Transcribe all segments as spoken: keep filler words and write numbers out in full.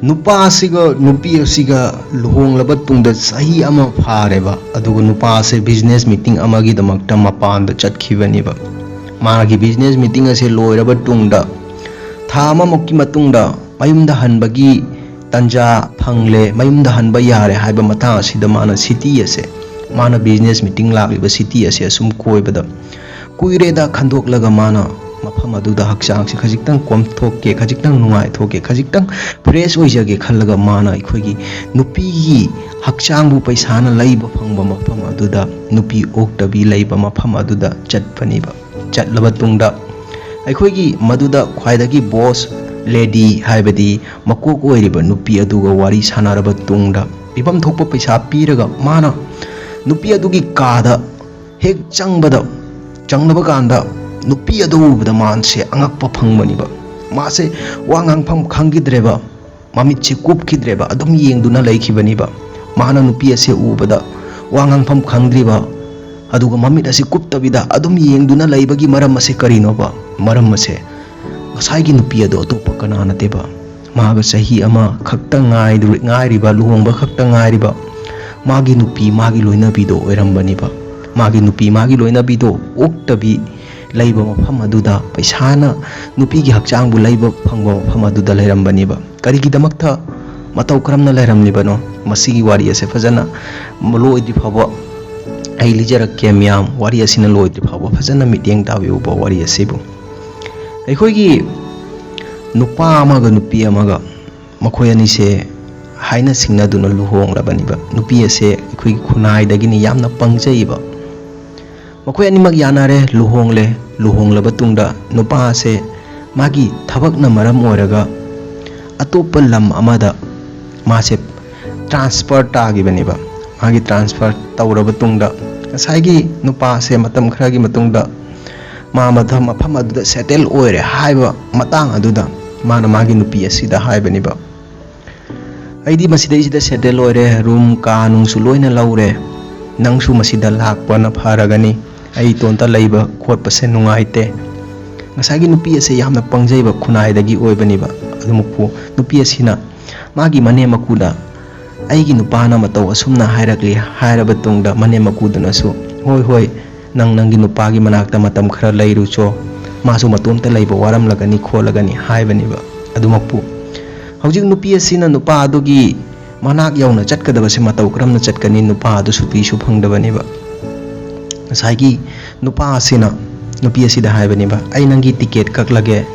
ꯅꯨꯄꯥ ꯑꯁꯤꯒ ꯅꯨꯄꯤ ꯑꯁꯤꯒ ꯂꯨꯍꯣꯡꯂꯕ ꯇꯨꯡꯗ ꯆꯍꯤ ꯑꯃ ꯐꯥꯔꯦꯕ, ꯑꯗꯨꯒ ꯅꯨꯄꯥ ꯑꯁꯦ ꯕꯤꯖꯤꯅꯦꯁ ꯃꯤꯇꯤꯡ ꯑꯃꯒꯤꯗꯃꯛꯇ ꯃꯄꯥꯟꯗ ꯆꯠꯈꯤꯕꯅꯦꯕ꯫ ꯃꯥꯒꯤ ꯕꯤꯖꯤꯅꯦꯁ ꯃꯤꯇꯤꯡ ꯑꯁꯦ ꯂꯣꯏꯔꯕ ꯇꯨꯡꯗ, ꯊꯥ ꯑꯃꯃꯨꯛꯀꯤ ꯃꯇꯨꯡꯗ ꯃꯌꯨꯝꯗ ꯍꯟꯕꯒꯤ ꯇꯥꯟꯖꯥ ꯐꯪꯂꯦ, ꯃꯌꯨꯝꯗ ꯍꯟꯕ ꯌꯥꯔꯦ ꯍꯥꯏꯕ ꯃꯇꯥꯡ ꯑꯁꯤꯗ ꯃꯥꯅ ꯁꯤꯇꯤ ꯑꯁꯦ, ꯃꯥꯅ ꯕꯤꯖꯤꯅꯦꯁ ꯃꯤꯇꯤꯡ ꯂꯥꯛꯂꯤꯕ ꯁꯤꯇꯤ ꯑꯁꯦ ꯑꯁꯨꯝ ꯀꯣꯏꯕꯗ ꯀꯨꯏꯔꯦꯗ ꯈꯟꯗꯣꯛꯂꯒ ꯃꯥꯅ ꯃꯐꯝ ꯑꯗꯨꯗ ꯍꯛꯆꯥꯡꯁꯦ ꯈꯖꯤꯛꯇꯪ ꯀꯣꯝꯊꯣꯛꯀꯦ, ꯈꯖꯤꯛꯇꯪ ꯅꯨꯡꯉꯥꯏꯊꯣꯛꯀꯦ, ꯈꯖꯤꯛꯇꯪ ꯐ꯭ꯔꯦꯁ ꯑꯣꯏꯖꯒꯦ ꯈꯜꯂꯒ ꯃꯥꯅ ꯑꯩꯈꯣꯏꯒꯤ ꯅꯨꯄꯤꯒꯤ ꯍꯛꯆꯥꯡꯕꯨ ꯄꯩꯁꯥꯅ ꯂꯩꯕ ꯐꯪꯕ ꯃꯐꯝ ꯑꯗꯨꯗ, ꯅꯨꯄꯤ ꯑꯣꯛꯇꯕꯤ ꯂꯩꯕ ꯃꯐꯝ ꯑꯗꯨꯗ ꯆꯠꯄꯅꯦꯕ꯫ ꯆꯠꯂꯕ ꯇꯨꯡꯗ ꯑꯩꯈꯣꯏꯒꯤ ꯃꯗꯨꯗ ꯈ꯭ꯋꯥꯏꯗꯒꯤ ꯕꯣꯁ ꯂꯦꯗꯤ, ꯍꯥꯏꯕꯗꯤ ꯃꯀꯣꯛ ꯑꯣꯏꯔꯤꯕ ꯅꯨꯄꯤ ꯑꯗꯨꯒ ꯋꯥꯔꯤ ꯁꯥꯟꯅꯔꯕ ꯇꯨꯡꯗ, ꯄꯤꯐꯝ ꯊꯣꯛꯄ ꯄꯩꯁꯥ ꯄꯤꯔꯒ ꯃꯥꯅ ꯅꯨꯄꯤ ꯑꯗꯨꯒꯤ ꯀꯥꯗ ꯍꯦꯛ ꯆꯪꯕꯗ, ꯆꯪꯂꯕ ꯀꯥꯟꯗ ꯅꯨꯄꯤ ꯑꯗꯨ ꯎꯕꯗ ꯃꯥꯁꯦ ꯑꯉꯛꯄ ꯐꯪꯕꯅꯦꯕ꯫ ꯃꯥꯁꯦ ꯋꯥ ꯉꯥꯡꯐꯝ ꯈꯪꯈꯤꯗ꯭ꯔꯦꯕ, ꯃꯃꯤꯠꯁꯦ ꯀꯨꯞꯈꯤꯗ꯭ꯔꯦꯕ, ꯑꯗꯨꯝ ꯌꯦꯡꯗꯨꯅ ꯂꯩꯈꯤꯕꯅꯦꯕ꯫ ꯃꯥꯅ ꯅꯨꯄꯤ ꯑꯁꯦ ꯎꯕꯗ ꯋꯥ ꯉꯥꯡꯐꯝ ꯈꯪꯗ꯭ꯔꯤꯕ, ꯑꯗꯨꯒ ꯃꯃꯤꯠ ꯑꯁꯤ ꯀꯨꯞꯇꯕꯤꯗ ꯑꯗꯨꯝ ꯌꯦꯡꯗꯨꯅ ꯂꯩꯕꯒꯤ ꯃꯔꯝ ꯑꯁꯤ ꯀꯔꯤꯅꯣꯕ? ꯃꯔꯝ ꯑꯁꯦ ꯉꯁꯥꯏꯒꯤ ꯅꯨꯄꯤ ꯑꯗꯣ ꯑꯇꯣꯞꯄ ꯀꯅꯥ ꯅꯠꯇꯦꯕ, ꯃꯥꯒ ꯆꯍꯤ ꯑꯃ ꯈꯛꯇ ꯉꯥꯏꯗ꯭ꯔꯤ-, ꯉꯥꯏꯔꯤꯕ, ꯂꯨꯍꯣꯡꯕ ꯈꯛꯇ ꯉꯥꯏꯔꯤꯕ ꯃꯥꯒꯤ ꯅꯨꯄꯤ, ꯃꯥꯒꯤ ꯂꯣꯏꯅꯕꯤꯗꯣ ꯑꯣꯏꯔꯝꯕꯅꯦꯕ꯫ ꯃꯥꯒꯤ ꯅꯨꯄꯤ, ꯃꯥꯒꯤ ꯂꯣꯏꯅꯕꯤꯗꯣ ꯑꯣꯛꯇꯕꯤ ꯂꯩꯕ ꯃꯐꯝ ꯑꯗꯨꯗ, ꯄꯩꯁꯥꯅ ꯅꯨꯄꯤꯒꯤ ꯍꯛꯆꯥꯡꯕꯨ ꯂꯩꯕ ꯐꯪꯕ ꯃꯐꯝ ꯑꯗꯨꯗ ꯂꯩꯔꯝꯕꯅꯦꯕ꯫ ꯀꯔꯤꯒꯤꯗꯃꯛꯇ, ꯃꯇꯧ ꯀꯔꯝꯅ ꯂꯩꯔꯝꯂꯤꯕꯅꯣ? ꯃꯁꯤꯒꯤ ꯋꯥꯔꯤ ꯑꯁꯦ ꯐꯖꯅ ꯂꯣꯏꯗ꯭ꯔꯤ ꯐꯥꯎꯕ ꯑꯩ ꯂꯤꯖꯔꯛꯀꯦ ꯃꯤꯌꯥꯝ, ꯋꯥꯔꯤ ꯑꯁꯤꯅ ꯂꯣꯏꯗ꯭ꯔꯤ ꯐꯥꯎꯕ ꯐꯖꯅ ꯃꯤꯠꯌꯦꯡ ꯇꯥꯕꯤꯌꯨꯕ ꯋꯥꯔꯤ ꯑꯁꯤꯕꯨ꯫ ꯑꯩꯈꯣꯏꯒꯤ ꯅꯨꯄꯥ ꯑꯃꯒ ꯅꯨꯄꯤ ꯑꯃꯒ, ꯃꯈꯣꯏ ꯑꯅꯤꯁꯦ ꯍꯥꯏꯅ ꯁꯤꯡꯅꯗꯨꯅ ꯂꯨꯍꯣꯡꯂꯕꯅꯤꯕ꯫ ꯅꯨꯄꯤ ꯑꯁꯦ ꯑꯩꯈꯣꯏꯒꯤ ꯈꯨꯟꯅꯥꯏꯗꯒꯤꯅꯤ, ꯌꯥꯝꯅ ꯄꯪꯖꯩꯕ꯫ ꯃꯈꯣꯏ ꯑꯅꯤꯃꯛ ꯌꯥꯅꯔꯦ, ꯂꯨꯍꯣꯡꯂꯦ꯫ ꯂꯨꯍꯣꯡꯂꯕ ꯇꯨꯡꯗ ꯅꯨꯄꯥ ꯑꯁꯦ ꯃꯥꯒꯤ ꯊꯕꯛꯅ ꯃꯔꯝ ꯑꯣꯏꯔꯒ ꯑꯇꯣꯞꯄ ꯂꯝ ꯑꯃꯗ ꯃꯥꯁꯦ ꯇ꯭ꯔꯥꯟꯁꯐꯔ ꯇꯥꯈꯤꯕꯅꯦꯕ꯫ ꯃꯥꯒꯤ ꯇ꯭ꯔꯥꯟꯁꯐꯔ ꯇꯧꯔꯕ ꯇꯨꯡꯗ ꯉꯁꯥꯏꯒꯤ ꯅꯨꯄꯥꯁꯦ ꯃꯇꯝ ꯈꯔꯒꯤ ꯃꯇꯨꯡꯗ ꯃꯥ ꯃꯊ-, ꯃꯐꯝ ꯑꯗꯨꯗ ꯁꯦꯇꯦꯜ ꯑꯣꯏꯔꯦ ꯍꯥꯏꯕ ꯃꯇꯥꯡ ꯑꯗꯨꯗ ꯃꯥꯅ ꯃꯥꯒꯤ ꯅꯨꯄꯤ ꯑꯁꯤꯗ ꯍꯥꯏꯕꯅꯦꯕ, "ꯑꯩꯗꯤ ꯃꯁꯤꯗꯩꯁꯤꯗ ꯁꯦꯇꯦꯜ ꯑꯣꯏꯔꯦ, ꯔꯨꯝ ꯀꯥ ꯅꯨꯡꯁꯨ ꯂꯣꯏꯅ ꯂꯧꯔꯦ, ꯅꯪꯁꯨ ꯃꯁꯤꯗ ꯂꯥꯛꯄꯅ ꯐꯔꯒꯅꯤ, ꯑꯩ ꯏꯇꯣꯟꯇ ꯂꯩꯕ ꯈꯣꯠꯄꯁꯦ ꯅꯨꯡꯉꯥꯏꯇꯦ"꯫ ꯉꯁꯥꯏꯒꯤ ꯅꯨꯄꯤ ꯑꯁꯦ ꯌꯥꯝꯅ ꯄꯪꯖꯩꯕ ꯈꯨꯟꯅꯥꯏꯗꯒꯤ ꯑꯣꯏꯕꯅꯦꯕ꯫ ꯑꯗꯨꯃꯛꯄꯨ ꯅꯨꯄꯤ ꯑꯁꯤꯅ ꯃꯥꯒꯤ ꯃꯅꯦꯝ ꯃꯀꯨꯅ, "ꯑꯩꯒꯤ ꯅꯨꯄꯥꯅ ꯃꯇꯧ ꯑꯁꯨꯝꯅ ꯍꯥꯏꯔꯛꯂꯤ" ꯍꯥꯏꯔꯕ ꯇꯨꯡꯗ, ꯃꯅꯦꯝ ꯃꯀꯨꯗꯨꯅꯁꯨ, "ꯍꯣꯏ, ꯍꯣꯏ, ꯅꯪ ꯅꯪꯒꯤ ꯅꯨꯄꯥꯒꯤ ꯃꯅꯥꯛꯇ ꯃꯇꯝ ꯈꯔ ꯂꯩꯔꯨꯆꯣ, ꯃꯥꯁꯨ ꯃꯇꯣꯝꯇ ꯂꯩꯕ ꯋꯥꯔꯝꯂꯒꯅꯤ ꯈꯣꯠꯂꯒꯅꯤ" ꯍꯥꯏꯕꯅꯦꯕ꯫ ꯑꯗꯨꯃꯛꯄꯨ ꯍꯧꯖꯤꯛ ꯅꯨꯄꯤ ꯑꯁꯤꯅ ꯅꯨꯄꯥ ꯑꯗꯨꯒꯤ ꯃꯅꯥꯛ ꯌꯧꯅ ꯆꯠꯀꯗꯕꯁꯦ ꯃꯇꯧ ꯀꯔꯝꯅ ꯆꯠꯀꯅꯤ? ꯅꯨꯄꯥ ꯑꯗꯨ ꯁꯨꯇꯤꯁꯨ ꯐꯪꯗꯕꯅꯦꯕ꯫ ꯉꯁꯥꯏꯒꯤ ꯅꯨꯄꯥ ꯑꯁꯤꯅ ꯅꯨꯄꯤ ꯑꯁꯤꯗ ꯍꯥꯏꯕꯅꯦꯕ, "ꯑꯩ ꯅꯪꯒꯤ ꯇꯤꯀꯦꯠ ꯀꯛꯂꯒꯦ,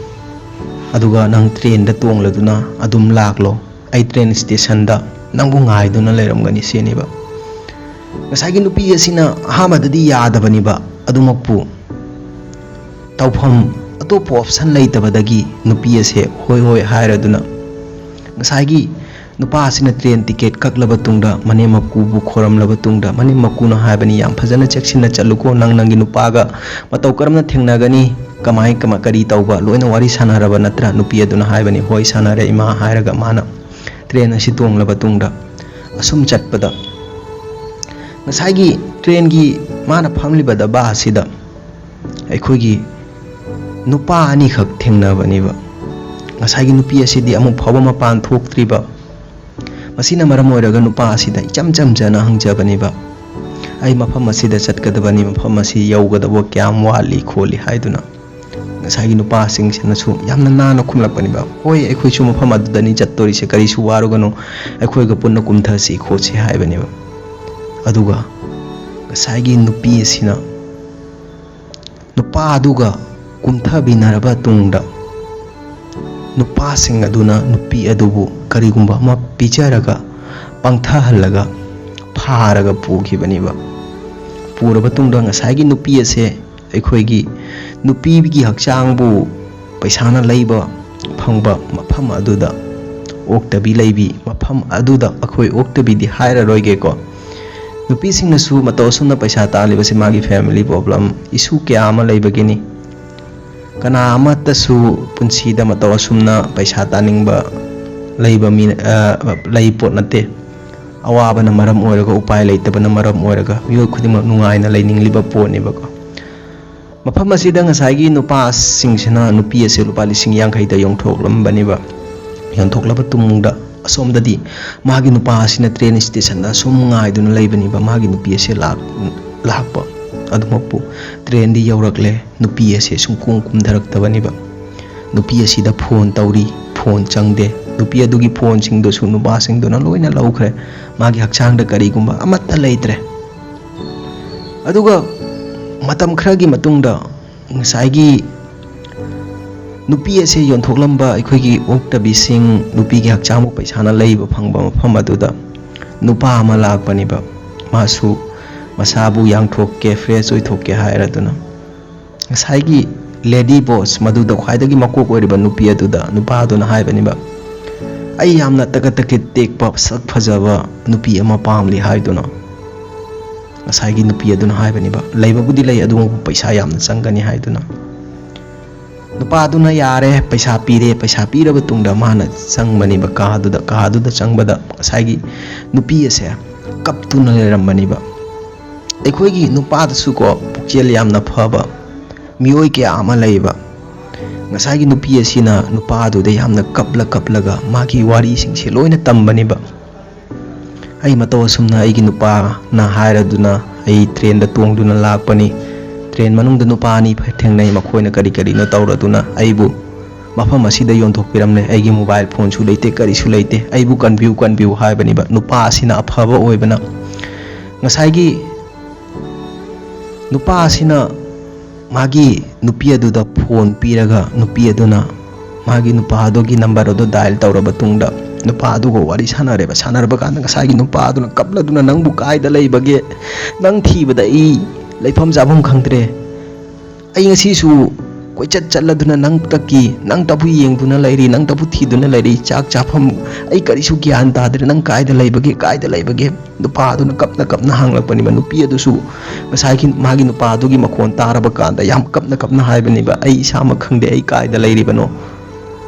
ꯑꯗꯨꯒ ꯅꯪ ꯇ꯭ꯔꯦꯟꯗ ꯇꯣꯡꯂꯗꯨꯅ ꯑꯗꯨꯝ ꯂꯥꯛꯂꯣ, ꯑꯩ ꯇ꯭ꯔꯦꯟ ꯁ꯭ꯇꯦꯁꯟꯗ ꯅꯪꯕꯨ ꯉꯥꯏꯗꯨꯅ ꯂꯩꯔꯝꯒꯅꯤ" ꯁꯤꯅꯦꯕ꯫ ꯉꯁꯥꯏꯒꯤ ꯅꯨꯄꯤ ꯑꯁꯤꯅ ꯑꯍꯥꯟꯕꯗꯗꯤ ꯌꯥꯗꯕꯅꯦꯕ, ꯑꯗꯨꯃꯛꯄꯨ ꯇꯧꯐꯝ ꯑꯇꯣꯞꯄ ꯑꯣꯞꯁꯟ ꯂꯩꯇꯕꯗꯒꯤ ꯅꯨꯄꯤ ꯑꯁꯦ ꯍꯣꯏ ꯍꯣꯏ ꯍꯥꯏꯔꯗꯨꯅ, ꯉꯁꯥꯏꯒꯤ ꯅꯨꯄꯥ ꯑꯁꯤꯅ ꯇ꯭ꯔꯦꯟ ꯇꯤꯀꯦꯠ ꯀꯛꯂꯕ ꯇꯨꯡꯗ, ꯃꯅꯦꯝ ꯃꯀꯨꯕꯨ ꯈꯣꯔꯝꯂꯕ ꯇꯨꯡꯗ, ꯃꯅꯦꯝ ꯃꯀꯨꯅ ꯍꯥꯏꯕꯅꯤ, "ꯌꯥꯝ ꯐꯖꯅ ꯆꯦꯛꯁꯤꯟꯅ ꯆꯠꯂꯨꯀꯣ, ꯅꯪ ꯅꯪꯒꯤ ꯅꯨꯄꯥꯒ ꯃꯇꯧ ꯀꯔꯝꯅ ꯊꯦꯡꯅꯒꯅꯤ, ꯀꯃꯥꯏ ꯀꯃ-, ꯀꯔꯤ ꯇꯧꯕ, ꯂꯣꯏꯅ ꯋꯥꯔꯤ ꯁꯥꯟꯅꯔꯕ ꯅꯠꯇ꯭ꯔꯥ?" ꯅꯨꯄꯤ ꯑꯗꯨꯅ ꯍꯥꯏꯕꯅꯤ, "ꯍꯣꯏ, ꯁꯥꯟꯅꯔꯦ ꯏꯃꯥ" ꯍꯥꯏꯔꯒ ꯃꯥꯅ ꯇ꯭ꯔꯦꯟ ꯑꯁꯤ ꯇꯣꯡꯂꯕ ꯇꯨꯡꯗ ꯑꯁꯨꯝ ꯆꯠꯄꯗ, ꯉꯁꯥꯏꯒꯤ ꯇ꯭ꯔꯦꯟꯒꯤ ꯃꯥꯅ ꯐꯝꯂꯤꯕ ꯗꯕꯥ ꯑꯁꯤꯗ ꯑꯩꯈꯣꯏꯒꯤ ꯅꯨꯄꯥ ꯑꯅꯤꯈꯛ ꯊꯦꯡꯅꯕꯅꯦꯕ꯫ ꯉꯁꯥꯏꯒꯤ ꯅꯨꯄꯤ ꯑꯁꯤꯗꯤ ꯑꯃꯨꯛ ꯐꯥꯎꯕ ꯃꯄꯥꯟ ꯊꯣꯛꯇ꯭ꯔꯤꯕ꯫ ꯃꯁꯤꯅ ꯃꯔꯝ ꯑꯣꯏꯔꯒ ꯅꯨꯄꯥ ꯑꯁꯤꯗ ꯏꯆꯝ ꯆꯝꯖꯅ ꯍꯪꯖꯕꯅꯦꯕ, "ꯑꯩ ꯃꯐꯝ ꯑꯁꯤꯗ ꯆꯠꯀꯗꯕꯅꯤ, ꯃꯐꯝ ꯑꯁꯤ ꯌꯧꯒꯗꯕ ꯀꯌꯥꯝ ꯋꯥꯠꯂꯤ ꯈꯣꯠꯂꯤ?" ꯍꯥꯏꯗꯨꯅ꯫ ꯉꯁꯥꯏꯒꯤ ꯅꯨꯄꯥꯁꯤꯡꯁꯤꯅꯁꯨ ꯌꯥꯝꯅ ꯅꯥꯟꯅ ꯈꯨꯝꯂꯛꯄꯅꯦꯕ, "ꯍꯣꯏ, ꯑꯩꯈꯣꯏꯁꯨ ꯃꯐꯝ ꯑꯗꯨꯗꯅꯤ ꯆꯠꯇꯣꯔꯤꯁꯦ, ꯀꯔꯤꯁꯨ ꯋꯥꯔꯨꯒꯅꯨ, ꯑꯩꯈꯣꯏꯒ ꯄꯨꯟꯅ ꯀꯨꯝꯊꯁꯤ ꯈꯣꯠꯁꯤ" ꯍꯥꯏꯕꯅꯦꯕ꯫ ꯑꯗꯨꯒ ꯉꯁꯥꯏꯒꯤ ꯅꯨꯄꯤ ꯑꯁꯤꯅ ꯅꯨꯄꯥ ꯑꯗꯨꯒ ꯀꯨꯝꯊꯕꯤꯅꯔꯕ ꯇꯨꯡꯗ, ꯅꯨꯄꯥꯁꯤꯡ ꯑꯗꯨꯅ ꯅꯨꯄꯤ ꯑꯗꯨꯕꯨ ꯀꯔꯤꯒꯨꯝꯕ ꯑꯃ ꯄꯤꯖꯔꯒ ꯄꯪꯊꯍꯜꯂꯒ ꯐꯥꯔꯒ ꯄꯨꯈꯤꯕꯅꯦꯕ꯫ ꯄꯨꯔꯕ ꯇꯨꯡꯗ ꯉꯁꯥꯏꯒꯤ ꯅꯨꯄꯤ ꯑꯁꯦ ꯑꯩꯈꯣꯏꯒꯤ ꯅꯨꯄꯤꯒꯤ ꯍꯛꯆꯥꯡꯕꯨ ꯄꯩꯁꯥꯅ ꯂꯩꯕ ꯐꯪꯕ ꯃꯐꯝ ꯑꯗꯨꯗ ꯑꯣꯛꯇꯕꯤ ꯂꯩꯕꯤ, ꯃꯐꯝ ꯑꯗꯨꯗ ꯑꯩꯈꯣꯏ ꯑꯣꯛꯇꯕꯤꯗꯤ ꯍꯥꯏꯔꯔꯣꯏꯒꯦꯀꯣ꯫ ꯅꯨꯄꯤꯁꯤꯡꯅꯁꯨ ꯃꯇꯧ ꯑꯁꯨꯝꯅ ꯄꯩꯁꯥ ꯇꯥꯜꯂꯤꯕꯁꯤ ꯃꯥꯒꯤ family problem issue ꯀꯌꯥ ꯑꯃ ꯂꯩꯕꯒꯤꯅꯤ꯫ ꯀꯅꯥ ꯑꯃꯠꯇꯁꯨ ꯄꯨꯟꯁꯤꯗ ꯃꯇꯧ ꯑꯁꯨꯝꯅ ꯄꯩꯁꯥ ꯇꯥꯅꯤꯡꯕ ꯂꯩꯕ ꯃꯤ, ꯑ, ꯂꯩ ꯄꯣꯠ ꯅꯠꯇꯦ꯫ ꯑꯋꯥꯕꯅ ꯃꯔꯝ ꯑꯣꯏꯔꯒ, ꯎꯄꯥꯏ ꯂꯩꯇꯕꯅ ꯃꯔꯝ ꯑꯣꯏꯔꯒ ꯃꯤꯑꯣꯏ ꯈꯨꯗꯤꯡꯃꯛ ꯅꯨꯡꯉꯥꯏꯅ ꯂꯩꯅꯤꯡꯂꯤꯕ ꯄꯣꯠꯅꯦꯕꯀꯣ꯫ ꯃꯐꯝ ꯑꯁꯤꯗ ꯉꯁꯥꯏꯒꯤ ꯅꯨꯄꯥꯁꯤꯡꯁꯤꯅ ꯅꯨꯄꯤ ꯑꯁꯤ ꯂꯨꯄꯥ ꯂꯤꯁꯤꯡ ꯌꯥꯡꯈꯩꯗ ꯌꯣꯟꯊꯣꯛꯂꯝꯕꯅꯦꯕ꯫ ꯌꯣꯟꯊꯣꯛꯂꯕ ꯇꯨꯡꯗ ꯑꯁꯣꯝꯗꯗꯤ ꯃꯥꯒꯤ ꯅꯨꯄꯥ ꯑꯁꯤꯅ ꯇ꯭ꯔꯦꯟ ꯁ꯭ꯇꯦꯁꯟꯗ ꯑꯁꯨꯝ ꯉꯥꯏꯗꯨꯅ ꯂꯩꯕꯅꯦꯕ꯫ ꯃꯥꯒꯤ ꯅꯨꯄꯤ ꯑꯁꯦ ꯂꯥꯛ-, ꯂꯥꯛꯄ꯫ ꯑꯗꯨꯃꯛꯄꯨ ꯇ꯭ꯔꯦꯟꯗꯤ ꯌꯧꯔꯛꯂꯦ, ꯅꯨꯄꯤ ꯑꯁꯦ ꯁꯨꯡꯀꯨꯝ ꯀꯨꯝꯊꯔꯛꯇꯕꯅꯦꯕ꯫ ꯅꯨꯄꯤ ꯑꯁꯤꯗ ꯐꯣꯟ ꯇꯧꯔꯤ, ꯐꯣꯟ ꯆꯪꯗꯦ꯫ ꯅꯨꯄꯤ ꯑꯗꯨꯒꯤ ꯐꯣꯟꯁꯤꯡꯗꯨꯁꯨ ꯅꯨꯄꯥꯁꯤꯡꯗꯨꯅ ꯂꯣꯏꯅ ꯂꯧꯈ꯭ꯔꯦ꯫ ꯃꯥꯒꯤ ꯍꯛꯆꯥꯡꯗ ꯀꯔꯤꯒꯨꯝꯕ ꯑꯃꯠꯇ ꯂꯩꯇ꯭ꯔꯦ꯫ ꯑꯗꯨꯒ ꯃꯇꯝ ꯈꯔꯒꯤ ꯃꯇꯨꯡꯗ ꯉꯁꯥꯏꯒꯤ ꯅꯨꯄꯤ ꯑꯁꯦ ꯌꯣꯟꯊꯣꯛꯂꯝꯕ ꯑꯩꯈꯣꯏꯒꯤ ꯑꯣꯛꯇꯕꯤꯁꯤꯡ, ꯅꯨꯄꯤꯒꯤ ꯍꯛꯆꯥꯡꯕꯨ ꯄꯩꯁꯥꯅ ꯂꯩꯕ ꯐꯪꯕ ꯃꯐꯝ ꯑꯗꯨꯗ ꯅꯨꯄꯥ ꯑꯃ ꯂꯥꯛꯄꯅꯦꯕ꯫ ꯃꯥꯁꯨ ꯃꯁꯥꯕꯨ ꯌꯥꯡꯊꯣꯛꯀꯦ, fresh ꯑꯣꯏꯊꯣꯛꯀꯦ ꯍꯥꯏꯔꯗꯨꯅ ꯉꯁꯥꯏꯒꯤ lady boss, ꯃꯗꯨꯗ ꯈ꯭ꯋꯥꯏꯗꯒꯤ ꯃꯀꯣꯛ ꯑꯣꯏꯔꯤꯕ ꯅꯨꯄꯤ ꯑꯗꯨꯗ ꯅꯨꯄꯥ ꯑꯗꯨꯅ ꯍꯥꯏꯕꯅꯦꯕ, "ꯑꯩ ꯌꯥꯝꯅ ꯇꯀꯠ ꯇꯀꯤꯠ ꯇꯦꯛꯄ, ꯁꯛ ꯐꯖꯕ ꯅꯨꯄꯤ ꯑꯃ ꯄꯥꯝꯂꯤ" ꯍꯥꯏꯗꯨꯅ꯫ ꯉꯁꯥꯏꯒꯤ ꯅꯨꯄꯤ ꯑꯗꯨꯅ ꯍꯥꯏꯕꯅꯦꯕ, "ꯂꯩꯕꯕꯨꯗꯤ ꯂꯩ, ꯑꯗꯨꯕꯨ ꯄꯩꯁꯥ ꯌꯥꯝꯅ ꯆꯪꯒꯅꯤ" ꯍꯥꯏꯗꯨꯅ꯫ ꯅꯨꯄꯥꯗꯨꯅ ꯌꯥꯔꯦ, ꯄꯩꯁꯥ ꯄꯤꯔꯦ꯫ ꯄꯩꯁꯥ ꯄꯤꯔꯕ ꯇꯨꯡꯗ ꯃꯥꯅ ꯆꯪꯕꯅꯦꯕ ꯀꯥꯗꯨꯗ꯫ ꯀꯥꯗꯨꯗ ꯆꯪꯕꯗ ꯉꯁꯥꯏꯒꯤ ꯅꯨꯄꯤ ꯑꯁꯦ ꯀꯞꯇꯨꯅ ꯂꯩꯔꯝꯕꯅꯦꯕ꯫ ꯑꯩꯈꯣꯏꯒꯤ ꯅꯨꯄꯥꯗꯨꯁꯨꯀꯣ, ꯄꯨꯛꯆꯦꯜ ꯌꯥꯝꯅ ꯐꯕ ꯃꯤꯑꯣꯏ ꯀꯌꯥ ꯑꯃ ꯂꯩꯕ꯫ ꯉꯁꯥꯏꯒꯤ ꯅꯨꯄꯤ ꯑꯁꯤꯅ ꯅꯨꯄꯥꯗꯨꯗ ꯌꯥꯝꯅ ꯀꯞꯂ ꯀꯞꯂꯒ ꯃꯥꯒꯤ ꯋꯥꯔꯤꯁꯤꯡꯁꯦ ꯂꯣꯏꯅ ꯇꯝꯕꯅꯦꯕ꯫ "ꯑꯩ ꯃꯇꯧ ꯑꯁꯨꯝꯅ ꯑꯩꯒꯤ ꯅꯨꯄꯥꯅ ꯍꯥꯏꯔꯗꯨꯅ ꯑꯩ ꯇ꯭ꯔꯦꯟꯗ ꯇꯣꯡꯗꯨꯅ ꯂꯥꯛꯄꯅꯤ꯫ ꯇ꯭ꯔꯦꯟ ꯃꯅꯨꯡꯗ ꯅꯨꯄꯥ ꯑꯅꯤ ꯊꯦꯡꯅꯩ, ꯃꯈꯣꯏꯅ ꯀꯔꯤ ꯀꯔꯤꯅꯣ ꯇꯧꯔꯗꯨꯅ ꯑꯩꯕꯨ ꯃꯐꯝ ꯑꯁꯤꯗ ꯌꯣꯟꯊꯣꯛꯄꯤꯔꯝꯂꯦ꯫ ꯑꯩꯒꯤ ꯃꯣꯕꯥꯏꯜ ꯐꯣꯟꯁꯨ ꯂꯩꯇꯦ, ꯀꯔꯤꯁꯨ ꯂꯩꯇꯦ꯫ ꯑꯩꯕꯨ ꯀꯟꯕꯤꯌꯨ, ꯀꯟꯕꯤꯌꯨ" ꯍꯥꯏꯕꯅꯦꯕ꯫ ꯅꯨꯄꯥ ꯑꯁꯤꯅ ꯑꯐꯕ ꯑꯣꯏꯕꯅ ꯉꯁꯥꯏꯒꯤ ꯅꯨꯄꯥ ꯑꯁꯤꯅ ꯃꯥꯒꯤ ꯅꯨꯄꯤ ꯑꯗꯨꯗ ꯐꯣꯟ ꯄꯤꯔꯒ ꯅꯨꯄꯤ ꯑꯗꯨꯅ ꯃꯥꯒꯤ ꯅꯨꯄꯥ ꯑꯗꯨꯒꯤ ꯅꯝꯕꯔ ꯑꯗꯨ dial ꯇꯧꯔꯕ ꯇꯨꯡꯗ ꯅꯨꯄꯥ ꯑꯗꯨꯒ ꯋꯥꯔꯤ ꯁꯥꯟꯅꯔꯦꯕ꯫ ꯁꯥꯟꯅꯔꯕ ꯀꯥꯟꯗ ꯉꯁꯥꯏꯒꯤ ꯅꯨꯄꯥ ꯑꯗꯨꯅ ꯀꯞꯂꯗꯨꯅ, "ꯅꯪꯕꯨ ꯀꯥꯏꯗ ꯂꯩꯕꯒꯦ? ꯅꯪ ꯊꯤꯕꯗ ꯑꯩ ꯂꯩꯐꯝ ꯆꯥꯐꯝ ꯈꯪꯗ꯭ꯔꯦ꯫ ꯑꯩ ꯉꯁꯤꯁꯨ ꯀꯣꯏꯆꯠ ꯆꯠꯂꯗꯨꯅ ꯅꯪ ꯀꯛꯀꯤ, ꯅꯪꯇꯕꯨ ꯌꯦꯡꯗꯨꯅ ꯂꯩꯔꯤ, ꯅꯪꯇꯕꯨ ꯊꯤꯗꯨꯅ ꯂꯩꯔꯤ꯫ ꯆꯥꯛ ꯆꯥꯐꯝ ꯑꯩ ꯀꯔꯤꯁꯨ ꯒ꯭ꯌꯥꯟ ꯇꯥꯗ꯭ꯔꯦ꯫ ꯅꯪ ꯀꯥꯏꯗ ꯂꯩꯕꯒꯦ? ꯀꯥꯏꯗ ꯂꯩꯕꯒꯦ?" ꯅꯨꯄꯥ ꯑꯗꯨꯅ ꯀꯞꯅ ꯀꯞꯅ ꯍꯪꯂꯛꯄꯅꯦꯕ꯫ ꯅꯨꯄꯤ ꯑꯗꯨꯁꯨ ꯉꯁꯥꯏꯒꯤ ꯃꯥꯒꯤ ꯅꯨꯄꯥ ꯑꯗꯨꯒꯤ ꯃꯈꯣꯟ ꯇꯥꯔꯕ ꯀꯥꯟꯗ ꯌꯥꯝ ꯀꯞꯅ ꯀꯞꯅ ꯍꯥꯏꯕꯅꯦꯕ, "ꯑꯩ ꯏꯁꯥꯃꯛ ꯈꯪꯗꯦ, ꯑꯩ ꯀꯥꯏꯗ ꯂꯩꯔꯤꯕꯅꯣ?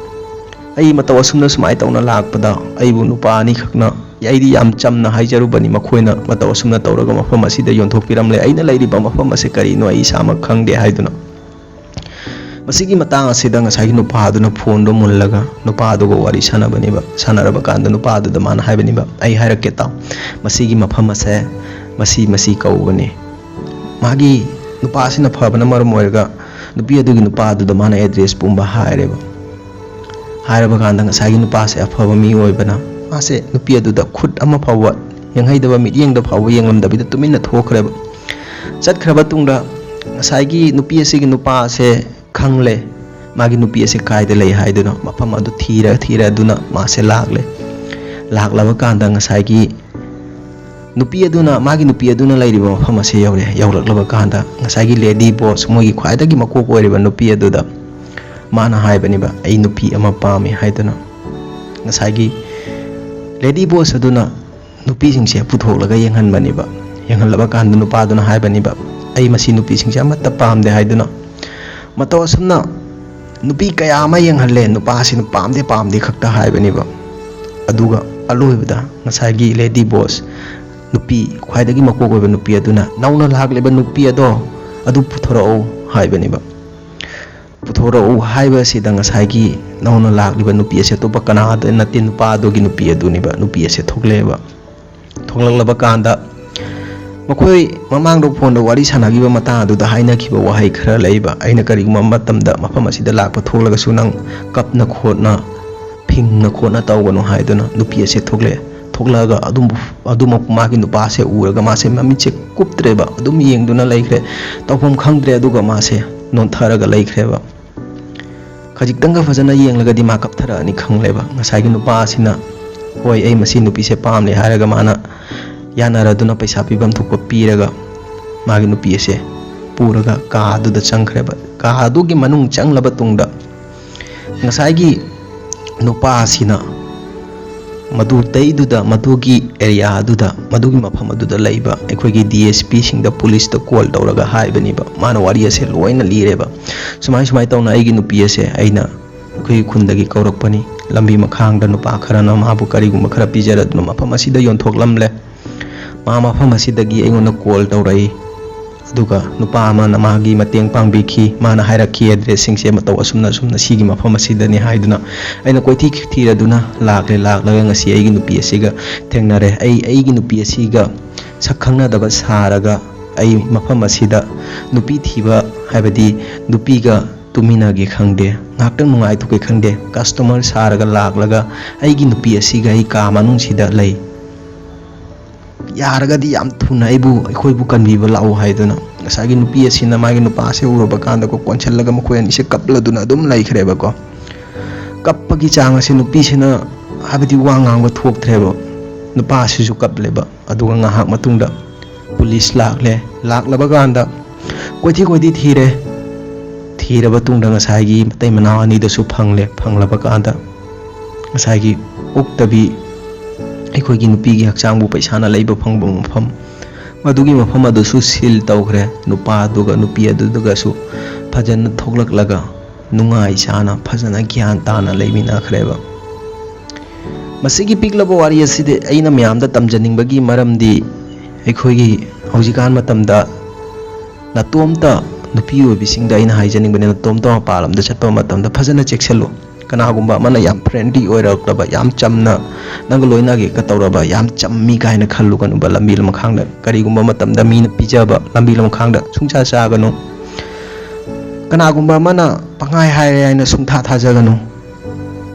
ꯑꯩ ꯃꯇꯧ ꯑꯁꯨꯝꯅ ꯁꯨꯃꯥꯏꯅ ꯇꯧꯅ ꯂꯥꯛꯄꯗ ꯑꯩꯕꯨ ꯅꯨꯄꯥ ꯑꯅꯤꯈꯛꯅ, ꯑꯩꯗꯤ ꯌꯥꯝ ꯆꯝꯅ ꯍꯥꯏꯖꯔꯨꯕꯅꯤ, ꯃꯈꯣꯏꯅ ꯃꯇꯧ ꯑꯁꯨꯝꯅ ꯇꯧꯔꯒ ꯃꯐꯝ ꯑꯁꯤꯗ ꯌꯣꯟꯊꯣꯛꯄꯤꯔꯝꯂꯦ꯫ ꯑꯩꯅ ꯂꯩꯔꯤꯕ ꯃꯐꯝ ꯑꯁꯤ ꯀꯔꯤꯅꯣ ꯑꯩ ꯏꯁꯥꯃꯛ ꯈꯪꯗꯦ" ꯍꯥꯏꯗꯨꯅ꯫ ꯃꯁꯤꯒꯤ ꯃꯇꯥꯡ ꯑꯁꯤꯗ ꯉꯁꯥꯏꯒꯤ ꯅꯨꯄꯥꯗꯨꯅ ꯐꯣꯟꯗꯣ ꯃꯨꯜꯂꯒ ꯅꯨꯄꯥꯗꯨꯒ ꯋꯥꯔꯤ ꯁꯥꯟꯅꯕꯅꯦꯕ꯫ ꯁꯥꯟꯅꯔꯕ ꯀꯥꯟꯗ ꯅꯨꯄꯥꯗꯨꯗ ꯃꯥꯅ ꯍꯥꯏꯕꯅꯦꯕ, "ꯑꯩ ꯍꯥꯏꯔꯛꯀꯦ ꯇꯥꯎ, ꯃꯁꯤꯒꯤ ꯃꯐꯝ ꯑꯁꯦ ꯃꯁꯤ ꯃꯁꯤ ꯀꯧꯕꯅꯤ"꯫ ꯃꯥꯒꯤ ꯅꯨꯄꯥꯁꯤꯅ ꯐꯕꯅ ꯃꯔꯝ ꯑꯣꯏꯔꯒ ꯅꯨꯄꯤ ꯑꯗꯨꯒꯤ ꯅꯨꯄꯥꯗꯨꯗ ꯃꯥꯅ ꯑꯦꯗ꯭ꯔꯦꯁ ꯄꯨꯝꯕ ꯍꯥꯏꯔꯦꯕ꯫ ꯍꯥꯏꯔꯕ ꯀꯥꯟꯗ ꯉꯁꯥꯏꯒꯤ ꯅꯨꯄꯥꯁꯦ ꯑꯐꯕ ꯃꯤ ꯑꯣꯏꯕꯅ ꯃꯥꯁꯦ ꯅꯨꯄꯤ ꯑꯗꯨꯗ ꯈꯨꯠ ꯑꯃ ꯐꯥꯎꯕ ꯌꯦꯡꯍꯩꯗꯕ, ꯃꯤꯠꯌꯦꯡꯗ ꯐꯥꯎꯕ ꯌꯦꯡꯂꯝꯗꯕꯤꯗ ꯇꯨꯃꯤꯟꯅ ꯊꯣꯛꯈ꯭ꯔꯦꯕ꯫ ꯆꯠꯈ꯭ꯔꯕ ꯇꯨꯡꯗ ꯉꯁꯥꯏꯒꯤ ꯅꯨꯄꯤ ꯑꯁꯤꯒꯤ ꯅꯨꯄꯥꯁꯦ ꯈꯪꯂꯦ꯫ ꯃꯥꯒꯤ ꯅꯨꯄꯤ ꯑꯁꯤ ꯀꯥꯏꯗ ꯂꯩ ꯍꯥꯏꯗꯨꯅ ꯃꯐꯝ ꯑꯗꯨ ꯊꯤꯔ ꯊꯤꯔ ꯑꯗꯨꯅ ꯃꯥꯁꯦ ꯂꯥꯛꯂꯦ꯫ ꯂꯥꯛꯂꯕ ꯀꯥꯟꯗ ꯉꯁꯥꯏꯒꯤ ꯅꯨꯄꯤ ꯑꯗꯨꯅ, ꯃꯥꯒꯤ ꯅꯨꯄꯤ ꯑꯗꯨꯅ ꯂꯩꯔꯤꯕ ꯃꯐꯝ ꯑꯁꯤ ꯌꯧꯔꯦ꯫ ꯌꯧꯔꯛꯂꯕ ꯀꯥꯟꯗ ꯉꯁꯥꯏꯒꯤ ꯂꯦꯗꯤ ꯕꯣꯁ, ꯃꯣꯏꯒꯤ ꯈ꯭ꯋꯥꯏꯗꯒꯤ ꯃꯀꯣꯛ ꯑꯣꯏꯔꯤꯕ ꯅꯨꯄꯤ ꯑꯗꯨꯗ ꯃꯥꯅ ꯍꯥꯏꯕꯅꯦꯕ, "ꯑꯩ ꯅꯨꯄꯤ ꯑꯃ ꯄꯥꯝꯃꯤ" ꯍꯥꯏꯗꯨꯅ꯫ ꯉꯁꯥꯏꯒꯤ ꯂꯦꯗꯤ ꯕꯣꯁ ꯑꯗꯨꯅ ꯅꯨꯄꯤꯁꯤꯡꯁꯦ ꯄꯨꯊꯣꯛꯂꯒ ꯌꯦꯡꯍꯟꯕꯅꯦꯕ꯫ ꯌꯦꯡꯍꯜꯂꯕ ꯀꯥꯟꯗ ꯅꯨꯄꯥꯗꯨꯅ ꯍꯥꯏꯕꯅꯦꯕ, "ꯑꯩ ꯃꯁꯤ ꯅꯨꯄꯤꯁꯤꯡꯁꯦ ꯑꯃꯠꯇ ꯄꯥꯝꯗꯦ" ꯍꯥꯏꯗꯨꯅ꯫ ꯃꯇꯧ ꯑꯁꯨꯝꯅ ꯅꯨꯄꯤ ꯀꯌꯥ ꯑꯃ ꯌꯦꯡꯍꯜꯂꯦ, ꯅꯨꯄꯥꯁꯤꯅ ꯄꯥꯝꯗꯦ, ꯄꯥꯝꯗꯦ ꯈꯛꯇ ꯍꯥꯏꯕꯅꯦꯕ꯫ ꯑꯗꯨꯒ ꯑꯂꯣꯏꯕꯗ ꯉꯁꯥꯏꯒꯤ ꯂꯦꯗꯤ ꯕꯣꯁ, ꯅꯨꯄꯤ ꯈ꯭ꯋꯥꯏꯗꯒꯤ ꯃꯀꯣꯛ ꯑꯣꯏꯕ ꯅꯨꯄꯤ ꯑꯗꯨꯅ, "ꯅꯧꯅ ꯂꯥꯛꯂꯤꯕ ꯅꯨꯄꯤ ꯑꯗꯣ, ꯑꯗꯨ ꯄꯨꯊꯣꯔꯛꯎ" ꯍꯥꯏꯕꯅꯦꯕ꯫ ꯄꯨꯊꯣꯔꯛꯎ ꯍꯥꯏꯕ ꯑꯁꯤꯗ ꯉꯁꯥꯏꯒꯤ ꯅꯧꯅ ꯂꯥꯛꯂꯤꯕ ꯅꯨꯄꯤ ꯑꯁꯤ ꯑꯇꯣꯞꯄ ꯀꯅꯥꯗ ꯅꯠꯇꯦ, ꯅꯨꯄꯥ ꯑꯗꯨꯒꯤ ꯅꯨꯄꯤ ꯑꯗꯨꯅꯦꯕ꯫ ꯅꯨꯄꯤ ꯑꯁꯤ ꯊꯣꯛꯂꯛꯑꯦꯕ꯫ ꯊꯣꯛꯂꯛꯂꯕ ꯀꯥꯟꯗ ꯃꯈꯣꯏ ꯃꯃꯥꯡꯗ ꯐꯣꯟꯗ ꯋꯥꯔꯤ ꯁꯥꯟꯅꯈꯤꯕ ꯃꯇꯥꯡ ꯑꯗꯨꯗ ꯍꯥꯏꯅꯈꯤꯕ ꯋꯥꯍꯩ ꯈꯔ ꯂꯩꯕ꯫ ꯑꯩꯅ ꯀꯔꯤꯒꯨꯝꯕ ꯃꯇꯝꯗ ꯃꯐꯝ ꯑꯁꯤꯗ ꯂꯥꯛꯄ ꯊꯣꯛꯂꯒꯁꯨ ꯅꯪ ꯀꯞꯅ ꯈꯣꯠꯅ, ꯐꯤꯡꯅ ꯈꯣꯠꯅ ꯇꯧꯒꯅꯨ ꯍꯥꯏꯗꯨꯅ ꯅꯨꯄꯤ ꯑꯁꯤ ꯊꯣꯛꯂꯛꯑꯦ꯫ ꯊꯣꯛꯂꯛꯑꯒ ꯑꯗꯨꯝ, ꯑꯗꯨꯃꯛ ꯃꯥꯒꯤ ꯅꯨꯄꯥꯁꯦ ꯎꯔꯒ ꯃꯥꯁꯦ ꯃꯃꯤꯠꯁꯦ ꯀꯨꯞꯇ꯭ꯔꯦꯕ, ꯑꯗꯨꯝ ꯌꯦꯡꯗꯨꯅ ꯂꯩꯈ꯭ꯔꯦ꯫ ꯇꯧꯐꯝ ꯈꯪꯗ꯭ꯔꯦ꯫ ꯑꯗꯨꯒ ꯃꯥꯁꯦ ꯅꯣꯟꯊꯔꯒ ꯂꯩꯈ꯭ꯔꯦꯕ꯫ ꯈꯖꯤꯛꯇꯪꯒ ꯐꯖꯅ ꯌꯦꯡꯂꯒꯗꯤ ꯃꯥ ꯀꯞꯊꯔꯛꯑꯅꯤ ꯈꯪꯂꯦꯕ꯫ ꯉꯁꯥꯏꯒꯤ ꯅꯨꯄꯥꯁꯤꯅ, "ꯍꯣꯏ, ꯑꯩ ꯃꯁꯤ ꯅꯨꯄꯤꯁꯦ ꯄꯥꯝꯂꯦ" ꯍꯥꯏꯔꯒ ꯃꯥꯅ ꯌꯥꯅꯔꯗꯨꯅ ꯄꯩꯁꯥ ꯄꯤꯐꯝ ꯊꯣꯛꯄ ꯄꯤꯔꯒ ꯃꯥꯒꯤ ꯅꯨꯄꯤ ꯑꯁꯦ ꯄꯨꯔꯒ ꯀꯥ ꯑꯗꯨꯗ ꯆꯪꯈ꯭ꯔꯦꯕ꯫ ꯀꯥ ꯑꯗꯨꯒꯤ ꯃꯅꯨꯡ ꯆꯪꯂꯕ ꯇꯨꯡꯗ ꯉꯁꯥꯏꯒꯤ ꯅꯨꯄꯥ ꯑꯁꯤꯅ ꯃꯗꯨꯗꯩꯗꯨꯗ, ꯃꯗꯨꯒꯤ ꯑꯦꯔꯤꯌꯥ ꯑꯗꯨꯗ, ꯃꯗꯨꯒꯤ ꯃꯐꯝ ꯑꯗꯨꯗ ꯂꯩꯕ ꯑꯩꯈꯣꯏꯒꯤ ꯗꯤ ꯑꯦꯁ ꯄꯤꯁꯤꯡꯗ, ꯄꯨꯂꯤꯁꯇ ꯀꯣꯜ ꯇꯧꯔꯒ ꯍꯥꯏꯕꯅꯦꯕ꯫ ꯃꯥꯅ ꯋꯥꯔꯤ ꯑꯁꯦ ꯂꯣꯏꯅ ꯂꯤꯔꯦꯕ꯫ "ꯁꯨꯃꯥꯏ ꯁꯨꯃꯥꯏ ꯇꯧꯅ ꯑꯩꯒꯤ ꯅꯨꯄꯤ ꯑꯁꯦ ꯑꯩꯅ ꯑꯩꯈꯣꯏꯒꯤ ꯈꯨꯟꯗꯒꯤ ꯀꯧꯔꯛꯄꯅꯤ꯫ ꯂꯝꯕꯤ ꯃꯈꯥꯡꯗ ꯅꯨꯄꯥ ꯈꯔꯅ ꯃꯥꯕꯨ ꯀꯔꯤꯒꯨꯝꯕ ꯈꯔ ꯄꯤꯖꯔꯗꯨꯅ ꯃꯐꯝ ꯑꯁꯤꯗ ꯌꯣꯟꯊꯣꯛꯂꯝꯂꯦ꯫ ꯃꯥ ꯃꯐꯝ ꯑꯁꯤꯗꯒꯤ ꯑꯩꯉꯣꯟꯗ ꯀꯣꯜ ꯇꯧꯔꯛꯏ꯫ ꯑꯗꯨꯒ ꯅꯨꯄꯥ ꯑꯃꯅ ꯃꯥꯒꯤ ꯃꯇꯦꯡ ꯄꯥꯡꯕꯤꯈꯤ꯫ ꯃꯥꯅ ꯍꯥꯏꯔꯛꯈꯤ ꯑꯦꯗ꯭ꯔꯦꯁꯁꯤꯡꯁꯦ, "ꯃꯇꯧ ꯑꯁꯨꯝꯅ ꯑꯁꯨꯝꯅ ꯁꯤꯒꯤ ꯃꯐꯝ ꯑꯁꯤꯗꯅꯤ" ꯍꯥꯏꯗꯨꯅ꯫ ꯑꯩꯅ ꯀꯣꯏꯊꯤ ꯊꯤꯔꯗꯨꯅ ꯂꯥꯛꯂꯦ꯫ ꯂꯥꯛꯂꯒ ꯉꯁꯤ ꯑꯩꯒꯤ ꯅꯨꯄꯤ ꯑꯁꯤꯒ ꯊꯦꯡꯅꯔꯦ꯫ ꯑꯩ ꯑꯩꯒꯤ ꯅꯨꯄꯤ ꯑꯁꯤꯒ ꯁꯛ ꯈꯪꯅꯗꯕ ꯁꯥꯔꯒ ꯑꯩ ꯃꯐꯝ ꯑꯁꯤꯗ ꯅꯨꯄꯤ ꯊꯤꯕ, ꯍꯥꯏꯕꯗꯤ ꯅꯨꯄꯤꯒ ꯇꯨꯃꯤꯟꯅꯒꯦ ꯈꯪꯗꯦ, ꯉꯥꯏꯍꯥꯛꯇꯪ ꯅꯨꯡꯉꯥꯏꯊꯣꯛꯀꯦ ꯈꯪꯗꯦ, ꯀꯁꯇꯃꯔ ꯁꯥꯔꯒ ꯂꯥꯛꯂꯒ ꯑꯩꯒꯤ ꯅꯨꯄꯤ ꯑꯁꯤꯒ ꯑꯩ ꯀꯥ ꯃꯅꯨꯡꯁꯤꯗ ꯂꯩ꯫ ꯌꯥꯔꯒꯗꯤ ꯌꯥꯝ ꯊꯨꯅ ꯑꯩꯕꯨ, ꯑꯩꯈꯣꯏꯕꯨ ꯀꯟꯕꯤꯕ ꯂꯥꯛꯎ ꯍꯥꯏꯗꯨꯅ꯫ ꯉꯁꯥꯏꯒꯤ ꯅꯨꯄꯤ ꯑꯁꯤꯅ ꯃꯥꯒꯤ ꯅꯨꯄꯥꯁꯦ ꯎꯔꯕ ꯀꯥꯟꯗꯀꯣ, ꯀꯣꯟꯁꯤꯜꯂꯒ ꯃꯈꯣꯏ ꯑꯅꯤꯁꯦ ꯀꯞꯂꯗꯨꯅ ꯑꯗꯨꯝ ꯂꯩꯈ꯭ꯔꯦꯕꯀꯣ꯫ ꯀꯞꯄꯒꯤ ꯆꯥꯡ ꯑꯁꯤ ꯅꯨꯄꯤꯁꯤꯅ, ꯍꯥꯏꯕꯗꯤ ꯋꯥ ꯉꯥꯡꯕ ꯊꯣꯛꯇ꯭ꯔꯦꯕ꯫ ꯅꯨꯄꯥꯁꯤꯁꯨ ꯀꯞꯂꯦꯕ꯫ ꯑꯗꯨꯒ ꯉꯥꯏꯍꯥꯛ ꯃꯇꯨꯡꯗ ꯄꯨꯂꯤꯁ ꯂꯥꯛꯂꯦ꯫ ꯂꯥꯛꯂꯕ ꯀꯥꯟꯗ ꯀꯣꯏꯊꯤ ꯀꯣꯏꯊꯤ ꯊꯤꯔꯦ꯫ ꯊꯤꯔꯕ ꯇꯨꯡꯗ ꯉꯁꯥꯏꯒꯤ ꯃꯇꯩ ꯃꯅꯥꯎ ꯑꯅꯤꯗꯁꯨ ꯐꯪꯂꯦ꯫ ꯐꯪꯂꯕ ꯀꯥꯟꯗ ꯉꯁꯥꯏꯒꯤ ꯑꯣꯛꯇꯕꯤ, ꯑꯩꯈꯣꯏꯒꯤ ꯅꯨꯄꯤꯒꯤ ꯍꯛꯆꯥꯡꯕꯨ ꯄꯩꯁꯥꯅ ꯂꯩꯕ ꯐꯪꯕ ꯃꯐꯝ, ꯃꯗꯨꯒꯤ ꯃꯐꯝ ꯑꯗꯨꯁꯨ ꯁꯤꯜ ꯇꯧꯈ꯭ꯔꯦ꯫ ꯅꯨꯄꯥꯗꯨꯒ ꯅꯨꯄꯤ ꯑꯗꯨꯗꯨꯒꯁꯨ ꯐꯖꯅ ꯊꯣꯛꯂꯛꯂꯒ ꯅꯨꯡꯉꯥꯏ ꯆꯥꯅ ꯐꯖꯅ ꯒ꯭ꯌꯥꯟ ꯇꯥꯅ ꯂꯩꯃꯤꯟꯅꯈ꯭ꯔꯦꯕ꯫ ꯃꯁꯤꯒꯤ ꯄꯤꯛꯂꯕ ꯋꯥꯔꯤ ꯑꯁꯤꯗꯤ ꯑꯩꯅ ꯃꯌꯥꯝꯗ ꯇꯝꯖꯅꯤꯡꯕꯒꯤ ꯃꯔꯝꯗꯤ, ꯑꯩꯈꯣꯏꯒꯤ ꯍꯧꯖꯤꯛꯀꯥꯟ ꯃꯇꯝꯗ ꯅꯇꯣꯝꯇ ꯅꯨꯄꯤ ꯑꯣꯏꯕꯤꯁꯤꯡꯗ ꯑꯩꯅ ꯍꯥꯏꯖꯅꯤꯡꯕꯅꯤ, ꯅꯇꯣꯝꯇ ꯃꯄꯥꯟ ꯂꯝꯗ ꯆꯠꯄ ꯃꯇꯝꯗ ꯐꯖꯅ ꯆꯦꯛꯁꯤꯜꯂꯨ꯫ ꯀꯅꯥꯒꯨꯝꯕ ꯑꯃꯅ ꯌꯥꯝ ꯐ꯭ꯔꯦꯟꯗꯂꯤ ꯑꯣꯏꯔꯛꯂꯕ, ꯌꯥꯝ ꯆꯝꯅ ꯅꯪꯒ ꯂꯣꯏꯅꯒꯦꯒ ꯇꯧꯔꯕ, ꯌꯥꯝ ꯆꯝꯃꯤ ꯀꯥꯏꯅ ꯈꯜꯂꯨꯒꯅꯨꯕ꯫ ꯂꯝꯕꯤ ꯂꯝꯈꯥꯡꯗ ꯀꯔꯤꯒꯨꯝꯕ ꯃꯇꯝꯗ ꯃꯤꯅ ꯄꯤꯖꯕ ꯂꯝꯕꯤ ꯂꯝꯈꯥꯡꯗ ꯁꯨꯡꯆꯥ ꯆꯥꯒꯅꯨ꯫ ꯀꯅꯥꯒꯨꯝꯕ ꯑꯃꯅ ꯄꯪꯍꯥꯏ ꯍꯥꯏꯔꯦ ꯍꯥꯏꯅ ꯁꯨꯡꯊꯥ ꯊꯥꯖꯒꯅꯨ꯫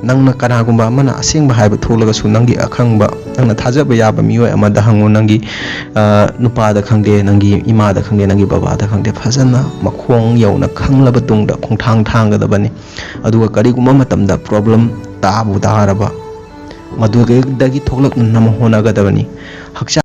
ꯅꯪꯅ, ꯀꯅꯥꯒꯨꯝꯕ ꯑꯃꯅ ꯑꯁꯦꯡꯕ ꯍꯥꯏꯕ ꯊꯣꯛꯂꯒꯁꯨ, ꯅꯪꯒꯤ ꯑꯈꯪꯕ, ꯅꯪꯅ ꯊꯥꯖꯕ ꯌꯥꯕ ꯃꯤꯑꯣꯏ ꯑꯃꯗ ꯍꯪꯉꯨ꯫ ꯅꯪꯒꯤ, ꯑ, ꯅꯨꯄꯥꯗ ꯈꯪꯗꯦ, ꯅꯪꯒꯤ ꯏꯃꯥꯗ ꯈꯪꯗꯦ, ꯅꯪꯒꯤ ꯕꯕꯥꯗ ꯈꯪꯗꯦ, ꯐꯖꯅ ꯃꯈꯣꯡ ꯌꯧꯅ ꯈꯪꯂꯕ ꯇꯨꯡꯗ ꯈꯣꯡꯊꯥꯡ ꯊꯥꯡꯒꯗꯕꯅꯤ꯫ ꯑꯗꯨꯒ ꯀꯔꯤꯒꯨꯝꯕ ꯃꯇꯝꯗ ꯄ꯭ꯔꯣꯕ꯭ꯂꯦꯝ ꯇꯥꯕꯨ ꯇꯥꯔꯕ, ꯃꯗꯨꯗꯒꯤ ꯊꯣꯛꯂꯛꯅꯅꯕ ꯍꯣꯠꯅꯒꯗꯕꯅꯤ꯫ ꯍꯛꯆꯥꯡ